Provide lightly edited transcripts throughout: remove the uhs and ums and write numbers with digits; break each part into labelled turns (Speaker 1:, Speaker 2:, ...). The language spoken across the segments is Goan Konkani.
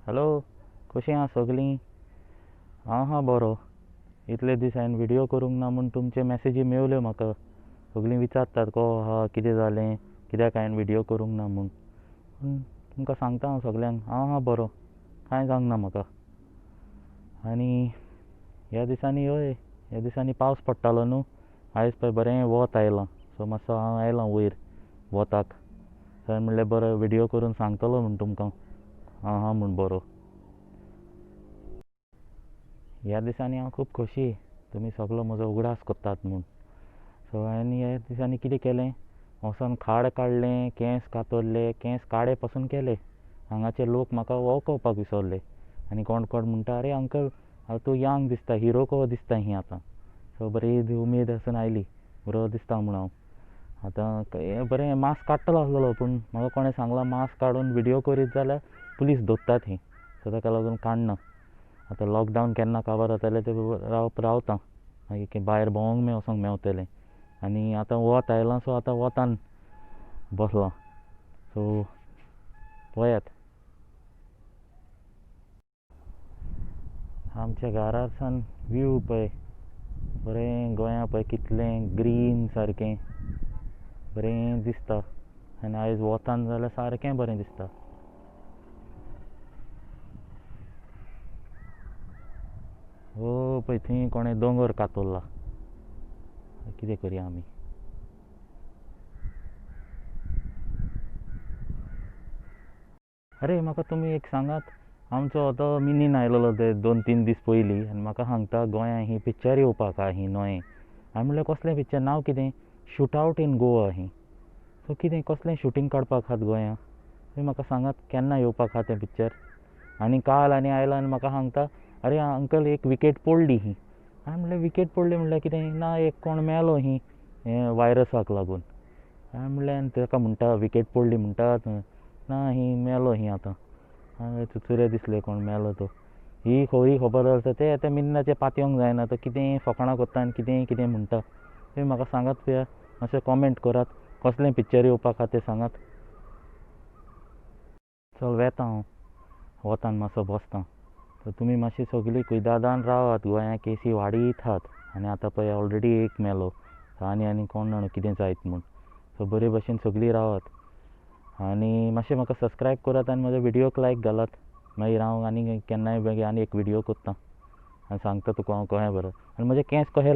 Speaker 1: हॅलो, कशीं आहा सगळीं? हांव आहा बरो. इतले दीस हांवें व्हिडियो करूंक ना म्हूण तुमचे मॅसेजी मेवल्यो म्हाका. सगळीं विचारतात को आहा, कितें जालें, कित्याक हांवें व्हिडियो करूंक ना म्हूण. पूण तुमकां सांगता हांव सगल्यांक, हांव आहा बरो, कांय जावंक ना म्हाका. आनी ह्या दिसांनी हय, ह्या दिसांनी पावस पडटालो न्हू, आयज पळय बरें वत आयलां. सो मातसो हांव आयलां वयर वताक. सो हांवें म्हणलें बरो व्हिडियो करून सांगतलो म्हूण तुमकां हांव आहा म्हूण बरो. ह्या दिसांनी हांव खूब खोशी तुमी सगलो म्हजो उगडास करतात म्हूण. सो हांवें ह्या दिसांनी कितें केलें, वचोन खाड काडलें, केंस कातरले, केंस काडे पसून केले. हांगाचे लोक म्हाका वळखुपाक विसरले आनी कोण कोण म्हणटा, अरे अंकल तूं यंग दिसता, हिरो कसो दिसता ही आतां. सो बरी उमेद आसून आयली, बरो दिसता म्हूण हांव आतां. हें बरें मास्क काडटलो आसलेलो, पूण म्हाका कोणें सांगलां मास्क काडून व्हिडियो करीत जाल्यार पुलीस धरतात ही. सो ताका लागून काडना. आतां लॉकडावन केन्ना काबार जातलें तें रावता, मागीर भायर भोंवंक वचोंक मेवतलें. आनी आतां वत आयलां, सो आतां वतान बसलां. सो पळयात आमच्या घरार सावन व्यू पळय, बरें गोंया पळय कितलें ग्रीन सारकें बरें दिसता. आनी आयज वतान जाल्यार सारकें बरें दिसता. हो पळय थंय कोणें दोंगर कातरला, कितें करया आमी. अरे म्हाका तुमी एक सांगात, आमचो आतां मिनीन आयलेलो ते 2-3 दीस पयलीं आनी म्हाका सांगता गोंया ही पिक्चर येवपाक आहा ही नवें. हांवें म्हणलें कसलें पिक्चर, नांव कितें? Shoot out in Goa he. So कितें कसलें शुटींग काडपाक आहात गोंया, तुमी म्हाका सांगात केन्ना येवपाक आहा तें पिक्चर. आनी काल आनी आयला आनी म्हाका सांगता, अरे अंकल एक विकेट पडली ही. हांवें म्हणलें विकेट पडली म्हणल्यार कितें? ना एक कोण मेलो ही हें वायरसाक लागून. हांवें म्हणलें आनी ताका म्हणटा विकेट पडली म्हणटात, ना ही मेलो ही आतां. हांवें चुचुरे दिसले कोण मेलो तो. ही खरी खबर आसा ते आतां मिन्नाचें पातयेवंक जायना, तो कितेंय फकाणां करता आनी कितेंय कितें म्हणटा. तुमी म्हाका सांगात पळया, मातशें कॉमेंट करात कसलें पिक्चर येवपाक आहा तें सांगात. चल वेता हांव, वतान मातसो बसता. तर तुमी मातशी सगळीं कुयदादान रावात, गोंया केसी वाडीत आहात आनी आतां पळय ऑलरेडी एक मेलो, आनी आनी कोण जाणा कितें जायत म्हूण. सो बरे भशेन सगळीं रावात आनी मातशें म्हाका सबस्क्रायब करात आनी म्हज्या व्हिडियोक लायक घालात. मागीर हांव आनी केन्नाय मागीर आनी एक व्हिडियो करता आनी सांगता तुका हांव कशें बरें. आनी म्हजे केंस कशे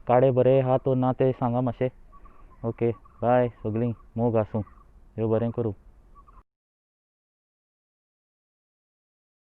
Speaker 1: काडे बरे आहा तो ना ते सांगा मातशें. ओके बाय, सगळीं मोग आसूं, देव बरें करूं.